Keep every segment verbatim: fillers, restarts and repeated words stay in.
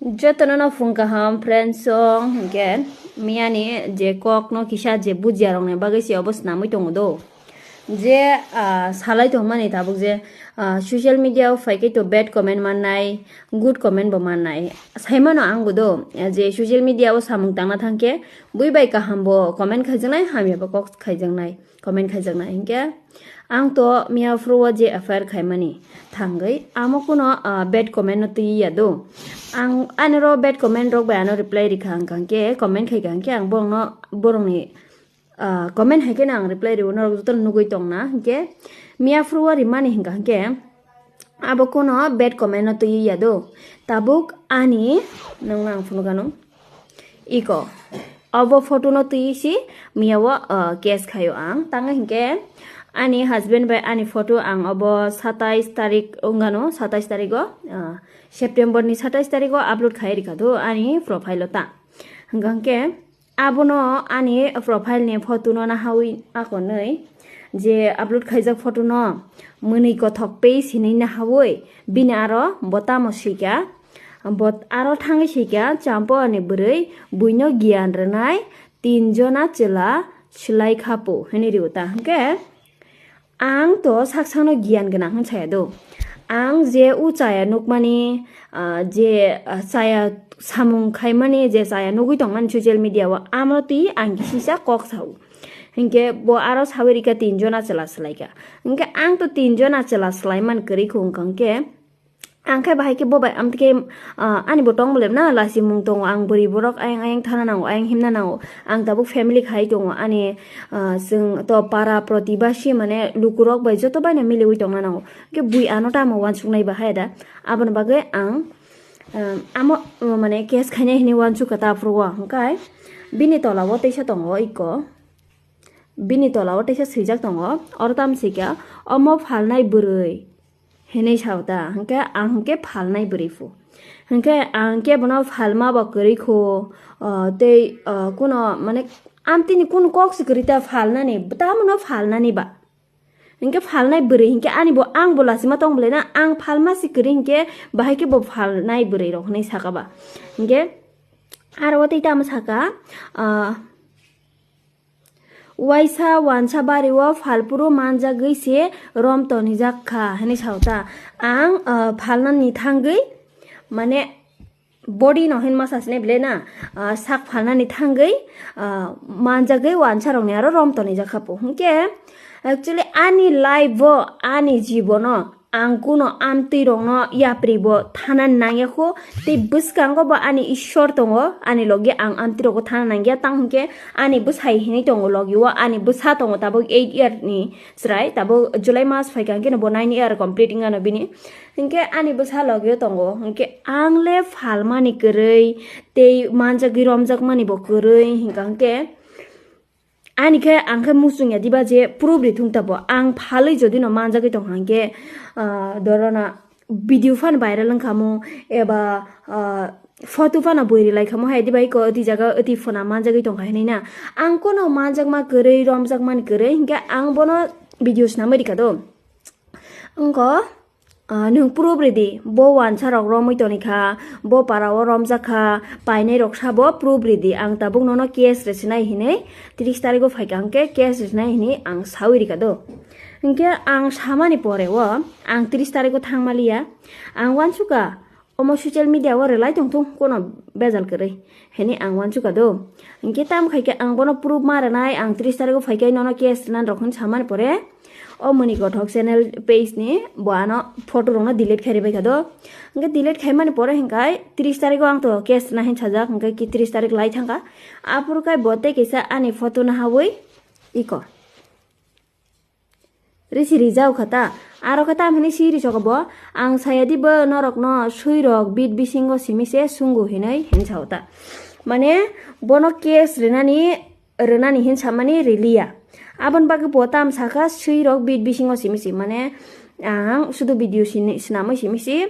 Jotono no phung kaham friends song, hwnkhe miyani je kok no kisa je bujiya rok ni bagwi se obo swnamwi tongo do. Je, ah, salai tongmani tabuk je, ah, social media o phaikhe to bad comment mannai, good comment bo mannai. Saimano ang bo do, je social media o samung tangna thangkhe bui bai kaham bo comment khaijaknai, hamya bo kok khaijaknai, comment khaijaknai. Hinkhe ang to miya phuru o je F I R khaimani thangwi amo kuno, ah, bad comment no twi ya do. Ang ani ro bad comment rok bai ano reply rikha, hwnkha hwnkhe comment khaikha hwnkhe ang borokno, borokni ah, comment hai kheno ang reply rwo, norok jotono nugwi tongna. Hinkhe miya phuru o rimani hwnkha hinkhe abo kuno bad comment no twi ya do. Tabuk ani, nongno ang phunukha nung. Iko. Obo photo no twi si miya o, ah, case khaio ang. Tang hinkhe ani husband bai ani photo ang obo satais tarik wngano, satais tarik o, ah, September ni satais tarik o upload khai rikha do ani profile o ta. Hwnkha hinkhe Abono ani profile ni photo no nahawi akonwi je upload khaijak photo no mwnwi kothok page hinwi nahawi bini aro bo tamo swikha, bo aro thangwi swikha, Champa ni bwrwi buino giyan rwnai tin jona chwla swlai kha po hinwi rw ta hwnkhe. Ang to sak sakno giyan gwnang hwn saya do. Ang je o chaya nukmani, ah, je, ah, chaya samung khaimani, je chaya nugwi tongmani social media o, amo twi ang kisisa kok sao. Hinkhe bo aro sawi rikha tin jona chwla swlaikha. Hinkhe ang to tin jona chwla swlaiman kwrwi kho wngkha hinkhe. Ang khe bahai khe bo bai, amtwi khe, ah, ani bo tong bolem na, lachi mung tongo, ang bwrwi borok ayang ayang thana nango, ayang himna nango, ang tabuk family khai tongo, ani, ah, chwng to para protibasi mane lukurok bai joto bai no miliwi tongna nango, khe bui ano tamo uansuknai bahai da, aboni bagwi ang, ah, amo, mane case khainai hinwi uansukha ta aphuru o, hwnkhe bini tola o teisa tongo iko, bini tola o teisa swijak tongo, oro tamo swikha, omo phalnai bwrwi. Hinwi sao ta, hwnkhe ang hwnkhe phalnai bwrwi phu. Hwnkhe ang khe bono phalma bo kwrwi kho, ah, tei, ah, kuno, mane, amtwini kuno kok se kwrwi ta phalnani, tamono phalnani ba. Hwnkhe phalnai bwrwi hwnkhe ani bo, ang bo lachima tong bwlai na, ang phalma se kwrwi hwnkhe bahai khe bo phalnai bwrwi rok hinwi saka ba. Hwnkhe aro o tei tamo saka, ah, Waisa wansa bari o phalphuru manjagwi se rom tonijak kha, hinwi sao ta. Ang, ah, phalnani thangwi, mane, body no hinma sasne bile na, ah, sak phalnani thangwi, ah, manjagwi wansa rokni aro rom tonijak kha po. Hinkhe, actually, ani life o, ani jibono, Ang kuno amtwi rokno yapri bo thana nangya kho, tei bwskango bo ani Ishwar tongo, ani logi ang amtwi rokbo thana nangya, tang hwnkhe ani bwsai hinwi tongo logi o, ani bwsa tongo tabuk eight year ni chwrai, tabuk July mas phaikha hwnkhe no bo nine year complete wngano bini, hwnkhe ani bwsa logi o tongo, hwnkhe ang le phalmani kwrwi tei manjagwi romjakmani bo kwrwi, hwnkha hwnkhe. Ani khe ang khe muchung ya diba je proof ri thung tabo. Ang phalwi jodi no manjagwi tong hang khe, ah, dorona video phan viral wng kha mo eba, ah, photo phano bui ri lai kha mo hai diba iko ati jaga ati phona manjagwi tong kha hinwi na. Ang kono manjakma kwrwi romjakmani kwrwi hinkhe ang bono video swnamwi rikha do. Wngkha, ah, nwng proof ridi, bo wansa rok romwi toni kha, bo para o romjak kha, painai rok sabo proof ridi, ang tabuk nono case rwsinai hinwi tris tarikgo phaikha hwnkhe case rwsinai hinwi ang sawi rikha do. Hinkhe ang samani pore o ang tris tarikgo thangmaliya, ang uansukha, Omo social media o rwlai tongthung, kono bejal kwrwi, hwnwi ang uansukha do. Hinkhe tamo khai khe ang bono proof ma rwnai, ang tris tarikgo phai khe nono case rwna rok hwn samani pore, o Muni Kothok channel page ni bo ano photo rokno delete khai rwbai kha do. Hinkhe delete khaimani pore hinkhai tris tarikgo ang to case rwna hin sajak, hinkhe ki tris tarik lai thangkha. Aphuru khai bo tei kisa ani photo nahawi iko. Risi rijao kha ta. Aro khe tam hwnwi si ri soko bo, ang saya di bo norokno swi rok bit bisingo simi se sungo hinwi hin sao ta. Mane bono case rwnani, rwnani hin samani riliya. Aboni bagwi bo tam sakha swi rok bit bisingo simi si. Mane ang sudu video sini, swnamwi simi si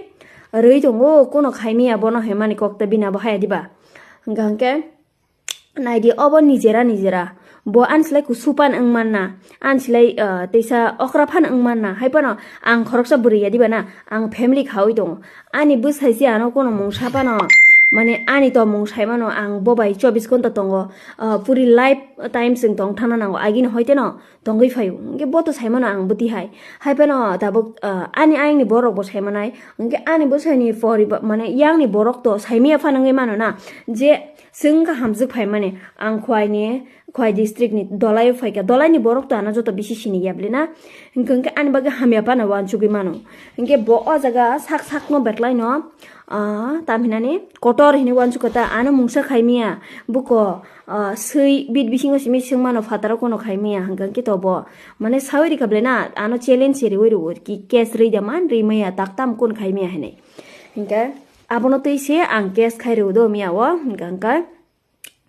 rwi tongo, kono khaimiya bono hemani kok ta bina bo haya diba. Hwnkha hwnkhe Naidi, obo nijera nijera. Bo ani slai kusu pan wng manna, ani slai, ah, teisa okra phan wng manna. Hai phano ang khoroksa bwrwi ya diba na, ang family khaui tongo. Ani bwsai se ano kono mungsa phano mane ani tongmung saimano ang bo bai chobis ghonta tongo, ah, puri life time chwng tong thangna nango, agini hoite no tongwi phaio, hwnkhe bo to saimano ang bwtwi hai, hai phano tabuk, ah, ani ayangni borok bo saimanai, hwnkhe ani bwsaini poriba-, mane yangni borok to saimaya phano wngwi mano na, je chwng wngkha hamjwk phaimani, ang Khwaini, Khwai district ni Dolai o phaikha, Dolai ni borok to ano joto bisi sini ya bwle na, hwnkhe, hwnkhe ani bagwi hamya phano uansugwi mano, hwnkhe bo o jaga sak sak no betlai no, ah, tam hinani kotor hinwi uansukha ta, ano mungsa khaimaya, buko, ah, swi bit bisingo simi swngmano phataro kono khaimaya, hwnkhe to bo, mane, sawi rikha bwle na, ano challenge se riwi rwo ki case rwi da man, rimaya, taktam kun khaimaya hinwi. Hwnkhe abono twi se ang case khai rwo do miya o, hwnkhe, hwnkhe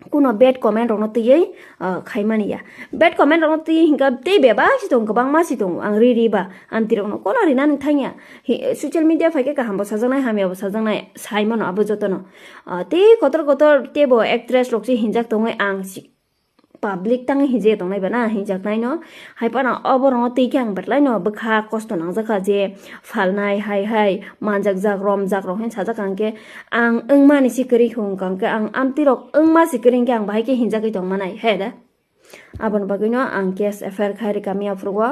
kuno bad comment rokno twiwi, ah, khaimani ya. Bad comment rokno twiwi hwnkhe tei bebak si tongo, kwbangma si tongo, ang ri ri ba, amtwi rokno kono rinani thangya. Hi, social media phaikhe kaham bo sajaknai, hamya bo sajaknai, saimano abo jotono. Ah, tei kotor kotor teibo actress rok se hinjak tongwi ang si-, public tangwi hinjak tongnai ba na, hinjaknai no. Hai phano oborokno twi khe ang belai no bwkha kosto nangjakha je phalnai hai hai manjakjak romjak rok hin sajak ang khe ang wngmani se kwrwi hwnkha hwnkhe ang amtwi rok wngma se kwrwi hwnkhe ang bahai khe hinjagwi tongmanai he da. Aboni bagwino ang case F I R khai rwkha miya phuru o.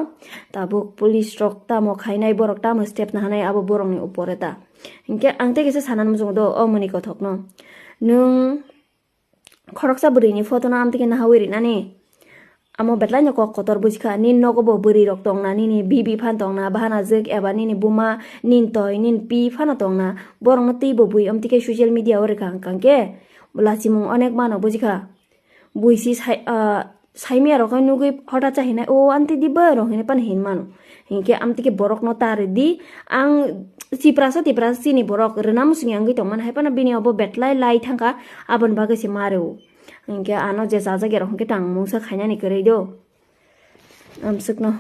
Tabuk police rok tamo khainai, borok tamo step nahanai abo borokni upore ta. Hinkhe ang tei kisa sanani muchungo do o muni kothokno. Nwng khoroksa bwrwini photo no amtwi khe nahawi rinani. Amo belai no kok kotor bujikha, nini nogo bo bwrwi rok tongna, nini bibi phan tongna, bahanajwk eba nini buma, nini toi, nini pi phano tongna, borokno twi bo bui amtwi khe social media o rwkha hwnkha hwnkhe lachimung onek mano bujikha. Buisi sai, ah, saimaya rok nugwi hota chahinai, "O amtwi di ba?" rok hinwi phano hin mano. Hinkhe amtwi khe borokno ta rwdi, ang chiprasa tiprasa chini borok rwna muchungya wngwi tongmani, hai phano bini obo betlai lai thangkha, aboni bagwi se ma rwo. Hinkhe ano je chajak ya rok hinkhe tang mungsa khainani kwrwi do. Amswkno.